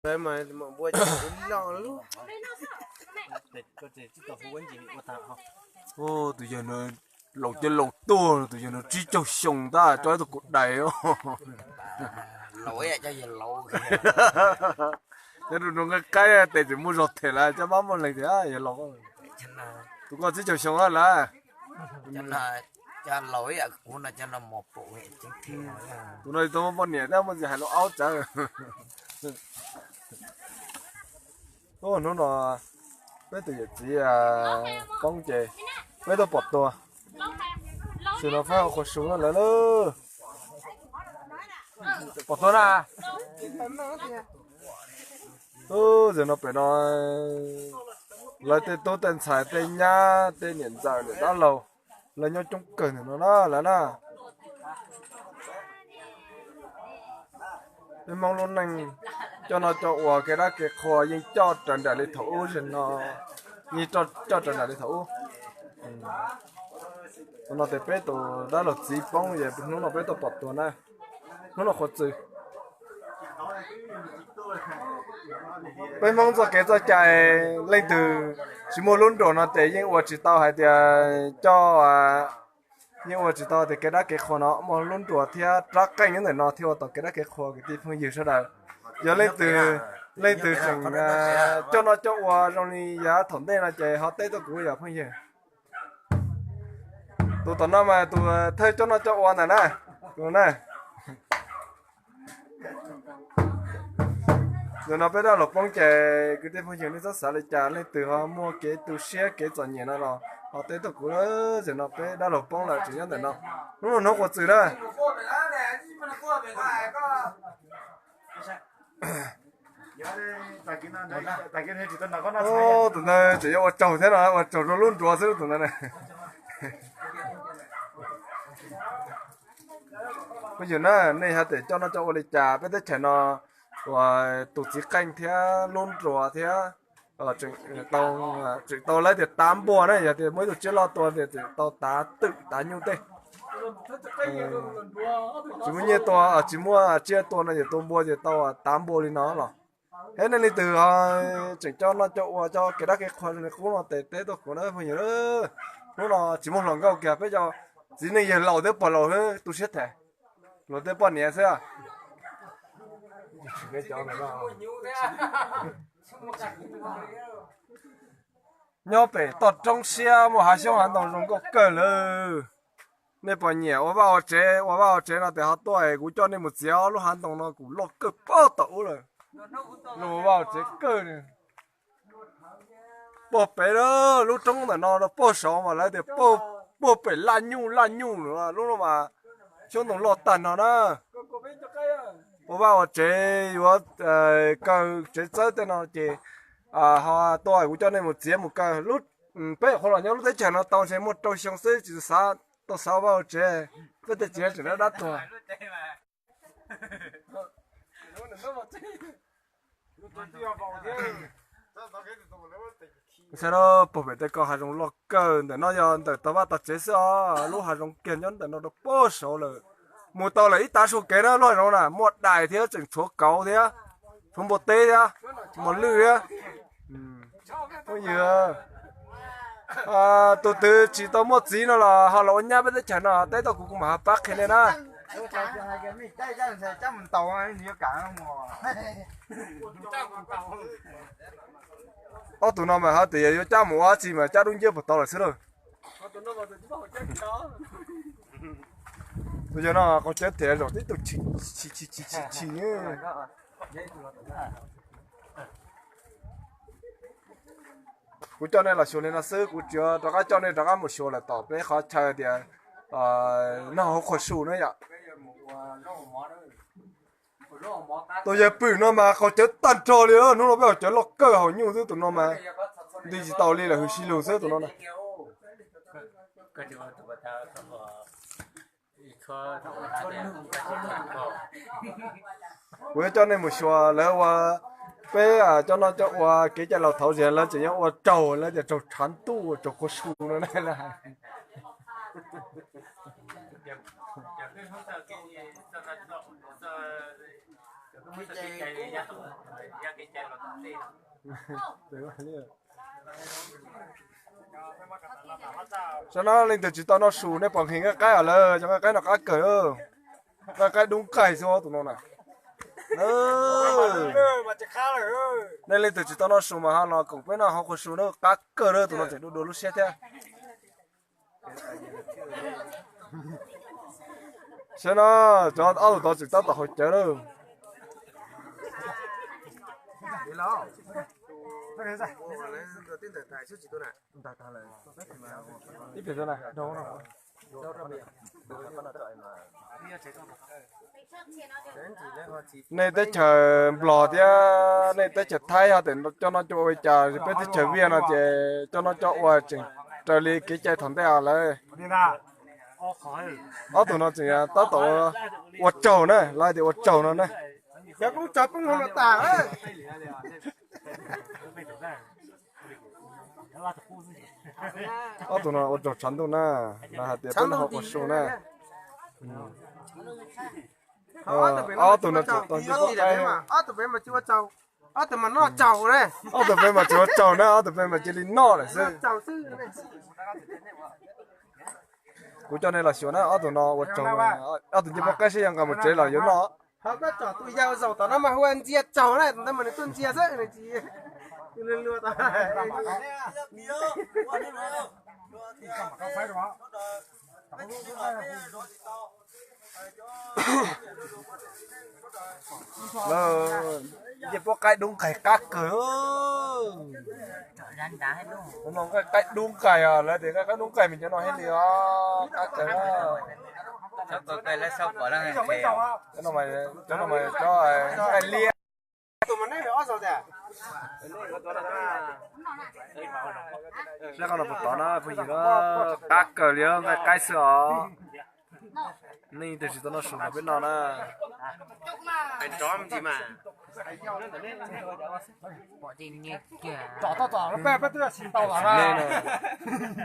Tus yawg no laus ces laus tuag, tus yawg no tsib caug xyoo ntag, coj ib tug kuv dais. Nyob rau nqaij qaib tes tseem muaj zog them lawm, coj pab muaj leej tias yawg laus. Tus ko tsib caug xyoo lawm. Tus no tsis tau muaj poj niam thiab muaj ntxhais hais lus aub tsawv. Hnub no peb tus yawm txiv poob ces peb tuaj pom tuag. Xyoo no peb hauv qhua su no lawm lauj. Pom tuag na. Xyoo no pem no lawv tej tub tej ntxhais tej nyab tej niam ntxawm niam dab laug, lawv nyob coob kawg ntawm no na lawv na. Peb Hmoob lub neej coj noj coj ua kev dab kev qhua yeej coj raws nraim li thaum ub, yeej coj raws nraim li thaum ub. Tus no ces peb tus dab laug txiv poob es hnub no peb tuaj pom tuag na. Hnub no qhuav txwm. Peb Hmoob txoj kev txoj cai, leej twg tsis muaj lub nruas no ces yeej ua tsis tau hais tias coj, yeej ua tsis tau tias kev dab kev qhua no muaj lub nruas thiab rab qeej nyob ntawm no thiaj ua tau kev dab kev qhua kwv tij phooj ywg sawv daws. Yog leej twg, leej twg tseem coj noj coj ua zoo li yav thaum ntej no ces ho teb tuaj kuv yog phooj ywg. Tus tom no mas tus thawj coj noj coj ua ntawm na, tus na. Ntawm no peb dab laug poob ces kwv tij phooj ywg nej txhob xav li cas, leej twg ho muaj kev tu siab kev txom nyem no los ho teb tuaj kuv. Ntawm no peb dab laug poob lawm tseem nyob ntawm no. Hnub no hnub qhuav txwm na. Tus ntawd tseem yuav ua tsaug thiab no, ua tsaug rau lub nruas xwb tus ntawd na. Phooj ywg na, nej hais tias coj noj coj ua li cas peb teb chaws no, uas tus txiv qeej thiab lub nruas thiab, tseem tau lawv tias tav npua na, yog tias muaj ib tug tsiaj loj tua ces tseem tau tav twm tav nyuj tej. Tsis muaj nyiaj tua, tsis muaj tsiaj tua no ces tua npua ces tau tav npua li no los. Thiab nej leej twg tseem coj noj coj ua coj kev dab kev qhua zoo li qub no ces teb tuaj kuv na phooj ywg. Hnub no tsis muaj hluas nkauj kiag, peb cov txiv neej yawg laus thiab pog laus tu siab them, luag tej poj niam xwb. Nyob pem toj roob siab muaj hav xyoob hav ntoo zoo nkauj kawg lawm. Nej puas nyiam ua vaj ua tsev? Ua vaj ua tsev no ces ho tuaj es kuv coj nej mus txiav lub hav ntoo no kuj loj kawg pog tom ub lawm. Ua vaj ua tsev kawg. Puag pem lub roob ntawm no puag saud mas lawv tias puag pem laj nyuj laj nyuj lub no mas xyoob ntoo loj tag no na. Ua vaj ua tsev yuav kaw tsev txawb tej no ces ho tuaj kuv coj nej mus txiav mus kaw lub, peb qhuav los nyob lub teb chaws no tau ntshe muaj rau xyoo xwb tsis tau xav ua vaj ua tsev, peb tej txiv tseem dab dab tuag. Saib puag pem tej ko hav zoov loj kawg, ntawm no yog ntawm tog vaj tog tsev xwb os, lub hav zoov kiag nyob ntawm no rau puag saud lawm. Mus tau lawm ib tav su kev na lub hav zoov na, muaj dais thiab tseem tshuav kauv thiab, tshuav npua teb thiab, mos lwj thiab. Phooj ywg, tus twg tsis tau muaj txiv no los ho los ua nyab peb teb chaws no teb tuaj kuv kuv mam ho pab qhia nej na. Ob tug no mas ho tias yuav cab mus ua dab tsi mas cab dub nciab puag tod lawm xwb lauj. Tus yawg no qaug cawv them zaum tib tug chim chim chim chim. Kuv coj nej los xyuas li no xwb, kuv tsis rov qab coj nej rov qab mus xyuas lawm tom peb qhov chaw tias noj hauv qhua su na yom. Tus yawg pwm no mas qaug cawv tag nrho li, hnub no peb haus cawv loj kawg haus nyuj xwb tus no mas nti tsis tau li lawm hwm sij lug xwb tus no na. Kuv yuav coj nej mus xyuas lawv ua, peb coj noj coj ua kev cai laus thaud ces lawv tseem yuav ua raug, lawv tias raug tshav ntuj raug qhua su no na. Saib no leej twg tsis tau noj su nej pom nqhis nqaij qaib os lawm, cov nqaij qaib no qab kawg. Nqaij qaib dub nqaij xwb tus no na. Nej leej twg tsis tau noj su mas ho los koom peb noj hauv qhua su na, qab kawg na, tus no tseem dua dua lub siab thiab. Saib no, cov ob tug tod tseem tab tom haus cawv lawm. Nej teb chaws Nplog thiab nej teb chaws Thaib ho coj noj coj ua li cas, peb teb chaws Viaj no ces coj noj coj ua tseem raws li kev cai thaum ntej os lawm. Ob tug no tseem tab tom ua tsaug na, lawv hais tias ua tsaug no na. Ob tug no ua tsaug tshav ntuj na, lawv hais tias peb noj hauv qhua su na. Ob tug no tseem tau nce pob qaib. Ob tug pem mas tsis ua tsaug na, ob tug pem mas tsis ua tsaug na, ob tug pem mas cia li noj lawm xwb. Kuv coj nej los xyuas na, ob tug no ua tsaug, ob tug nce pob qaib seb yuav nqa mus tsev los yuav noj. Ho koj tsom tus yawg zaum tom no mas hu ua ntsia tsaug na, ntawd mas nws tuaj ntsia xwb, nws tsis luag luag tau. Lawv nce pob qaib dub nqaij qab kawg. Nqaij qaib dub nqaij os, lawv tias nqaij qaib dub nqaij mas cov no heev li os, qab kawg. Cov no mas cov nqaij liab. Qhov no puas tod na phooj ywg, qab kawg li, nqaij qaib xwb os. Nej twg tsis tau noj su los peb noj na.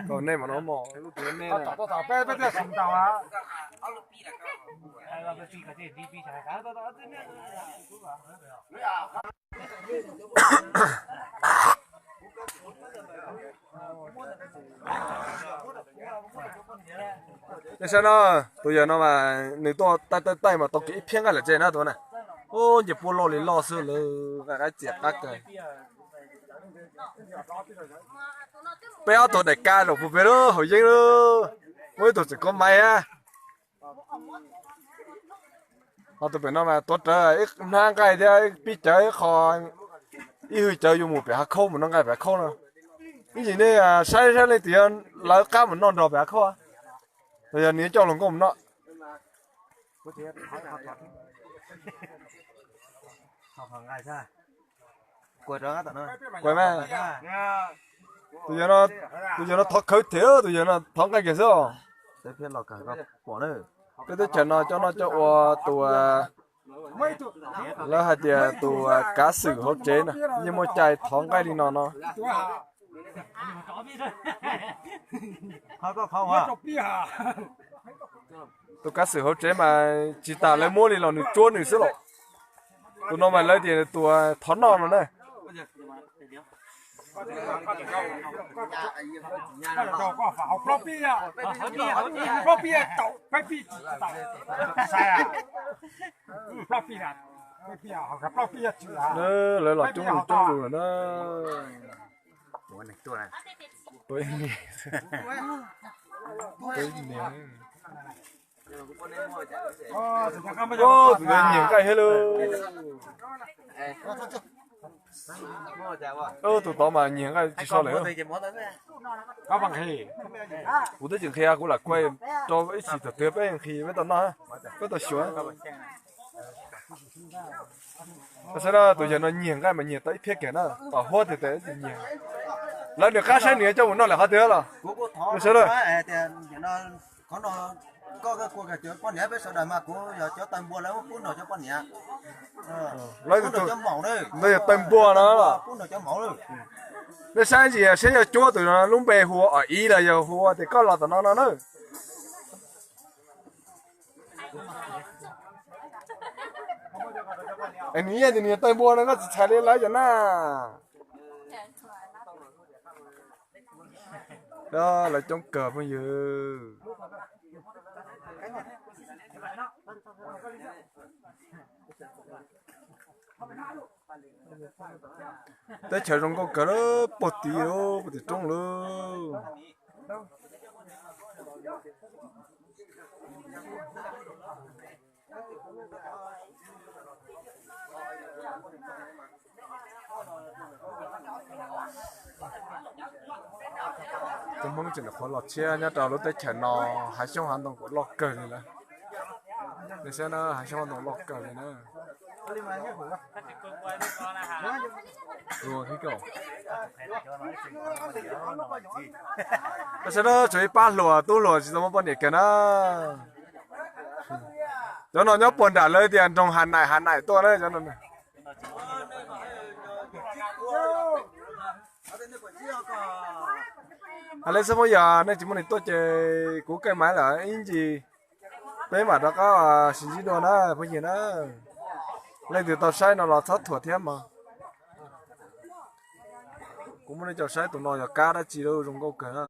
Kom nej mam no mos lub tus nej na. Nej saib no, tus yawg no mas nws tuaj taij taij taij mas tau kiag ib phiab nqaij lawm tseg na tus na. Ub, nce puab loj li loj xwb lawm, nqaij qaib txias qab kawg. Peb ob tug daim ka zaum puag pem lub hauv yeeb lawm, muaj ib tug tseem kov maiv. Ho tus pem no mas tuav rawv ib hnab nqaij thiab ib pib cawv ib qho, ib hwj cawv yuav mus pem hav khaub mus noj nqaij pem hav khaub no. Ib yim nej saib saib leej twg yog lawv qab mus noj nrog pem hav khaub, los yog nws coj hluas nkauj mus noj. Kuv mas, tus yawg no thov khawv them, tus yawg no thov nqaij kiag xwb os. Peb teb chaws no coj noj coj ua tus, lawv hais tias tus kav xwm hauv tsev na yeej muaj cai thov nqaij li no no. Tus kav xwm hauv tsev mas tsis tas lawv muab li los nws tsuab nws xwb los. Tus no mas lawv tias tus thov noj no na. Lawv los coob zus coob zus lawm na. Tus ntawd nyiag nqaij thiab lauj. Tus tod mas nyiag nqaij tsis so lawm. Kuv twb tsis nqhis, kuv lam kuaj rau ib chim thaum twg peb nqhis peb tau noj, peb tau xyuas. Saib na, tus yawg no nyiag nqaij mas nyiag tau ib phiab kiag na, tom huab tiag tiag tsis nyiag. Lawv nws qab saib nws coj mus noj lawm qhov twg los. Saib na. Lawv tus ntawd yog tawg npua no. Nej saib ntsis saib yog cuab tus no lub npe hu ua Om Ib los yog hu ua tias koj los tom no no na. Es nws yog tias nws yog tawg npua no koj tsis txhais li lawv cov na. Lawv coob kawg phooj ywg. Teb chaws zoo nkauj kawg, puag tid lawm, puag tim roob lawm. Cov Hmoob tseem nyuam qhuav los tshiab nyob rau lub teb chaws no, hav xyoob hav ntoo kuj loj kawg li lawm. Nej saib na, hav xyoob hav ntoo loj kawg li na. Saib na, tshuav ib pab hluas tub hluas tsis tau muaj poj niam kiag na. Cov no nyob puag nram lawv tias nroog Hav Naim, Hav Naim tuaj na cov no. Hais li xwb phooj ywg, nej tsis muaj neeg tuaj ces kuv kaj maiv lawm ib ntsis peb mam rov qab sib ntsib dua na phooj ywg na. Leej twg tau saib no los txhob thuam thiab mog. Kuv muab nej coj saib tus no yog kab dab tsi lauj, zoo nkauj kawg na.